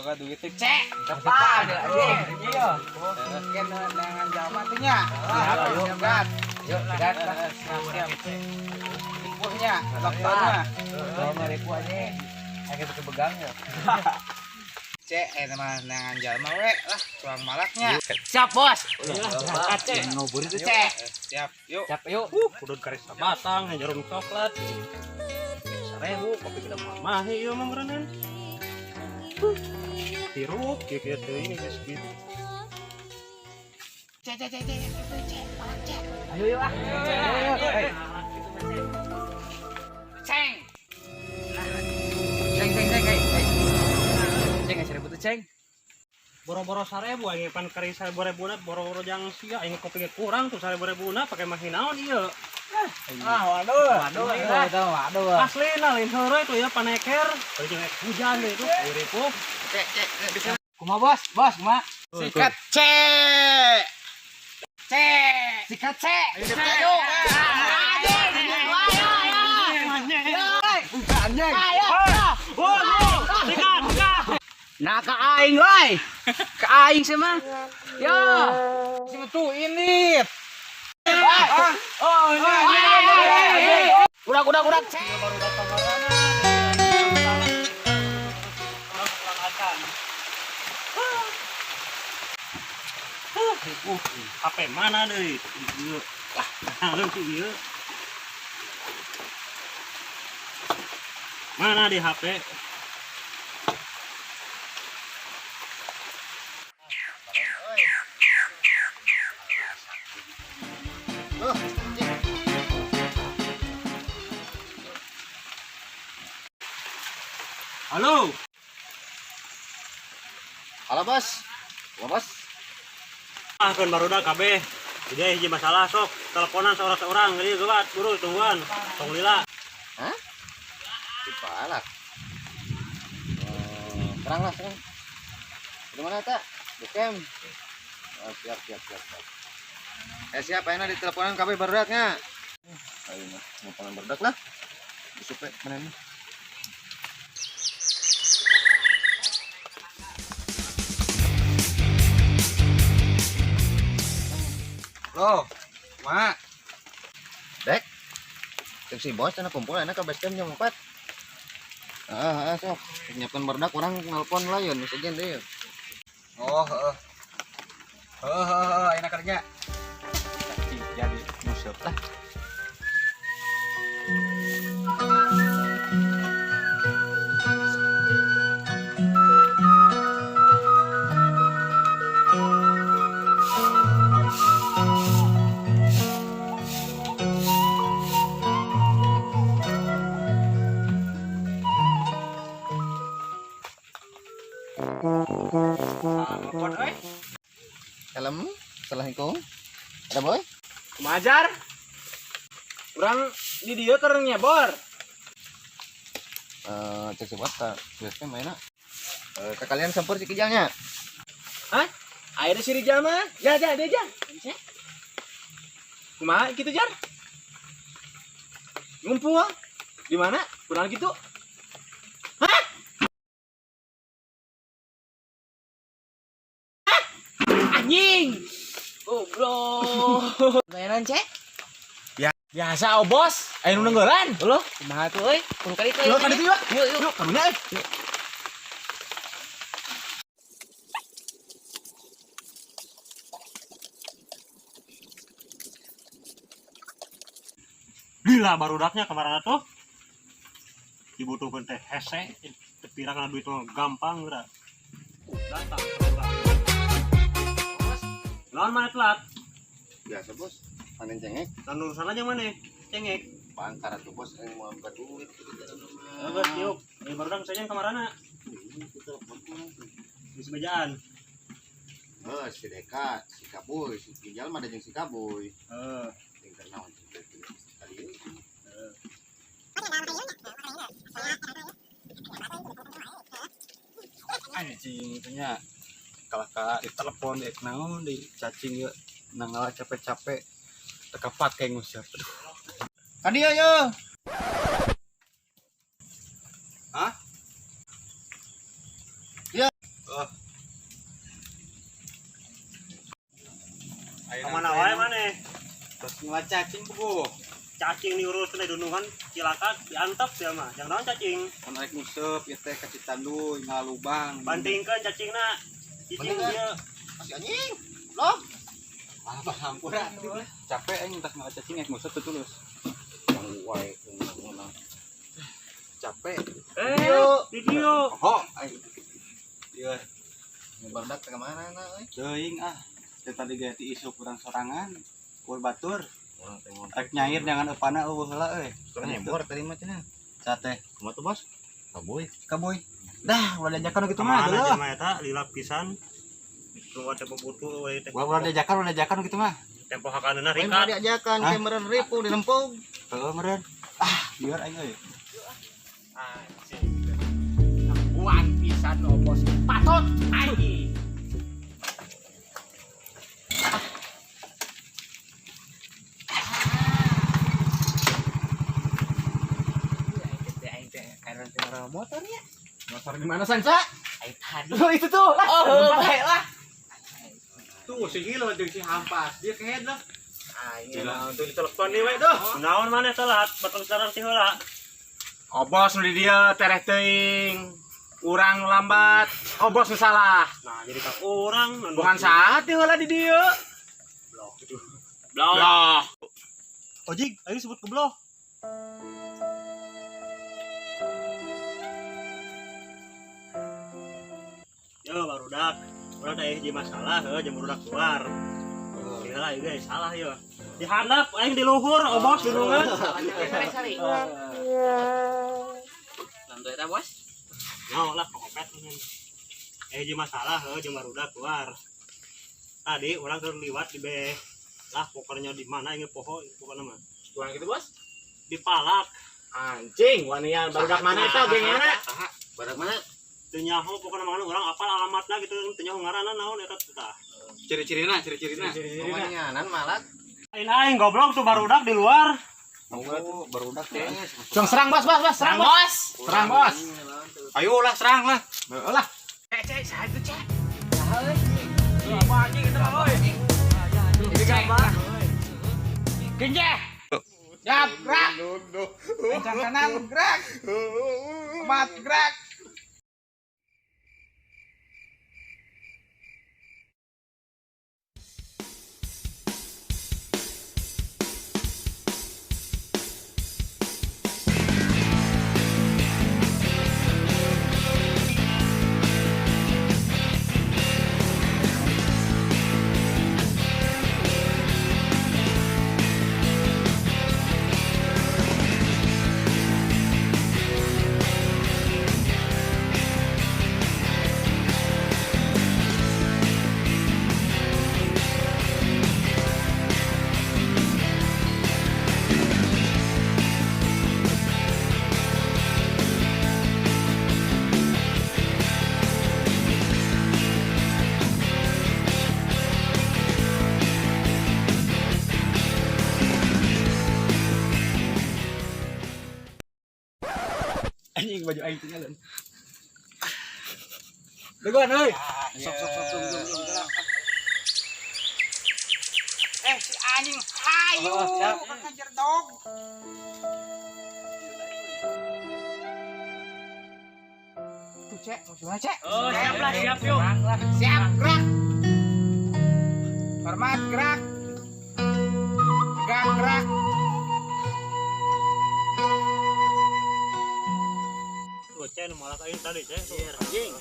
Boga duit teh, Cek. Cepat, anjing. Iya. Ken neangan jalma teh nya. Siap, Siap. Yuk, sikat lah. Siap, siap. Ripuhnya, lockdown mah. Kalau ribu anjing. Ayo kita begang ya. Cek, mah neangan jalma we lah, tuang malaknya. Siap, Bos. Berangkat, Cek. Ngobur itu, Cek. Siap, yuk. Siap, yuk. Kudun karis sabatang, jarum coklat. 1000, kopi kita mah ieu mah meureunnan. Tirup kieu-kieu teuing geus gitu. Cek, cek, cek, cek, cek, malak, cek. Ayo, yuk ah. Ayo, ayo. Ceng. Ceng, ceng, ceng, hey, hey. Ceng, 1000 tuh, Ceng. Boro-boro 1000 aing pan karis 1000-na boro-boro jang sia aing kopi ge kurang tuh 1000-na pake mah naon ieu. Ah, waduh. Waduh, waduh, waduh. Asli lah lain heureuy tuh ya paneker. Bari jeung hujan deh itu. Ripuh. Cek, cek, cek, bisa. Kumaha, Bos? Bos, kumaha? Sikat, cek. Cek. Sikat, Cek. Ayo, yuk. Anjing. Sikat, sikat. Nah, ka aing, woi. Ka aing sih mah. Yo. Si tuh ini. Oh, ini. Urak, urak, urak. Cek. Baru datang marana. Orang kurang acan. HP mana deui? Ieu. Wah, naon sih ieu? Mana di HP? Halo. Halo bos, halo bos. Ah, kan barudak kabeh. Jadi hiji masalah sok teleponan seorang-seorang jadi gebat buru tungguan tong lila. Hah? Dipalak. Terang lah, terang. Di mana tak? Bukem. Oh, siap, siap, siap, siap. Siap, ayo di teleponan kabeh barudaknya. Ayo mah, teleponan barudak lah. Disupe mana nih? Loh, mak. Dek. Cek si bos cenah kumpul enak ke base camp jam 4. Ah, sok. Nyiapkan barudak orang nelpon lah yun, sejen deh. Oh, heeh. Heeh, heeh, enak kerja. Jadi musuh lah. Telepon euy. Helm, assalamualaikum. Ada boy? Kumajar. Urang di dieu keur nyebor. Cek si bos ke base camp ayeuna. Ke kalian sempur si kijalnya. Hah? Air si Rijal mah. Ja, ja, dia ja. Kumaha kitu jar? Ngumpul di mana? Kurang gitu. Hah? Hah? Anjing. Goblok. Bayaran, Cek. Biasa oh bos, ayo nu nenggelan. Loh, kumaha tuh euy? Kudu ka ditu. Yuk, ka ditu, yuk. Yuk, yuk. Yuk, karunya euy. Lila barudaknya kemarin tuh. Dibutuhkeun teh hese, teu pirang duit mah gampang geura. Datang. Lawan mana telat? Biasa bos, panen cengek. Dan urusan aja mana? Cengek. Bangkar atuh bos, yang mau buka duit. Bagus, yuk. Ini barudak saja kamarana. Di sebejaan. Oh, si Deka, si Kaboy, si Kijal mah ada jeung si Kaboy. Heeh. Jeung keur naon kali ieu. Anjing nya kalah ka ditelepon di naon di cacing yeuh nangala capek-capek teka pake ngusir. Aduh. Ka dieu yeuh. Hah? Iya. Oh. Kemana wae maneh? Terus ngela cacing buku. Cacing diurus teh dunungan cilaka diantep ya mah. Jangan naon cacing. Kan rek nguseup ieu teh ka Citanduy ngala lubang. Bandingkeun cacingna. Cicing Bandingkeun. ieu. Masih anjing. Blok. Ah, hampura. Capek aing tas ngala cacing rek nguseup teu tulus. Wae. Capek. Eh, video. Oh, aing. Ieu Barudak teh kemana na euy? teuing ah. Teh tadi ge ti isuk urang sorangan. Uur batur. Urang teh mau Rek nyair jangan eupana eueuh heula euy. Nyembor tadi mah cenah. Sate. Kumaha tuh, Bos? Kaboy. Kaboy. Dah, ulah diajakan gitu mah. Kemana Dulu. jelema eta lilap pisan. Tunggu teh butuh we teh. Ulah ulah diajakan gitu mah. Tempo hakaneuna Lain rikat. diajakan Hah? kemeren ripu dilempung. Heeh meureun. Ah, lieur aing euy. Anjing. Buan pisan obos patut anjing. Motornya Motor di mana Sansa? aing tadi. Loh, itu tuh. Lah. Oh, baiklah. Tuh si Hilo jeung si Hampas. Dia kehead lah. Aing Gila, untuk ditelepon nih we tuh. Naon maneh telat batur sarang ti heula. Obos nu di dieu tereh teuing. Urang nu lambat, obos nu salah. Nah, jadi ka urang Bukan saat heula di dieu. Blok. Loh. Ojig, ayo sebut kebloh. Yo barudak, urang teh hiji masalah heuh jeung barudak keluar. Ieu lah ieu salah yo. Di handap aing di luhur obos dunungan. Sari sari. Lantu eta bos. Nyaho lah pokopet ini. Hiji masalah heuh jeung barudak keluar. Tadi urang keur liwat di be lah pokoknya di mana ini poho pokoknya mah. Kurang gitu, Bos. Dipalak Anjing, wanian barudak mana eta geng mana? Barudak mana? Teu nyaho pokokna mah urang apal alamatna gitu teu nyaho ngaranna naon eta teh tah. Ciri-cirina, ciri-cirina. Pemanianan malak. Lain aing goblok tuh barudak di luar. Oh, barudak teh. Jong serang, Bos, Bos, Bos, serang, Bos. Serang, Bos. Ayo lah serang lah. Heeh lah. Cek cek saha itu cek. Apa anjing itu mah, euy. Ini gambar. Genje. Siap, gerak. Kencang kanan, gerak. Empat, gerak. Anjing baju aing tinggalan. Degon euy. Sok sok sok sok sok. Eh, si anjing, hayu, kejar dog. Tuh, Cek, musuhnya, Cek. Oh, siap lah, siap yuk. Siap, gerak. Hormat, gerak. Tegak, gerak. Tuh cek nu malak aing tadi cek. Anjing.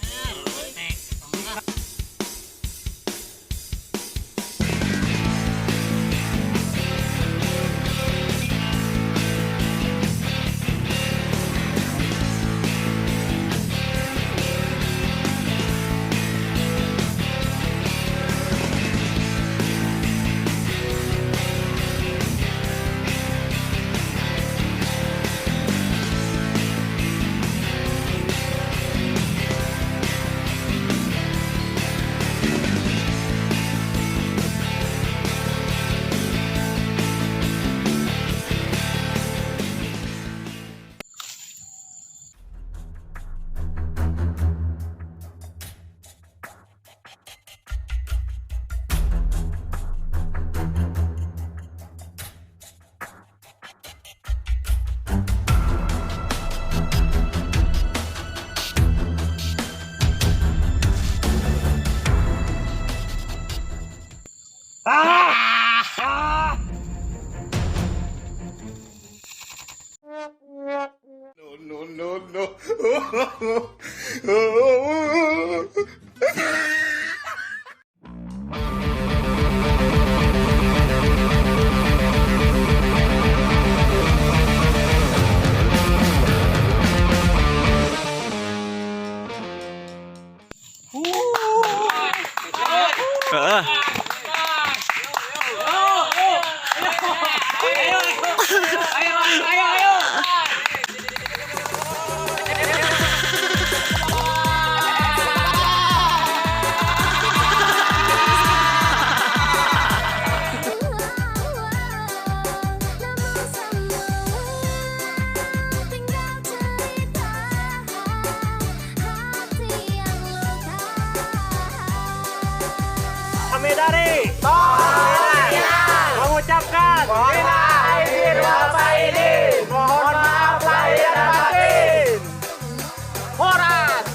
No, no, no. Heeh. Ayo ayo ayo. Namun semua tinggal cerita hati yang luka. Kami dari mengucapkan mohon maaf lahir dan batin. Horas.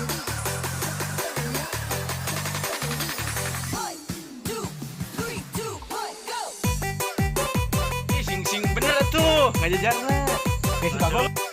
Ih, sing sing bener tuh ngajajan lah.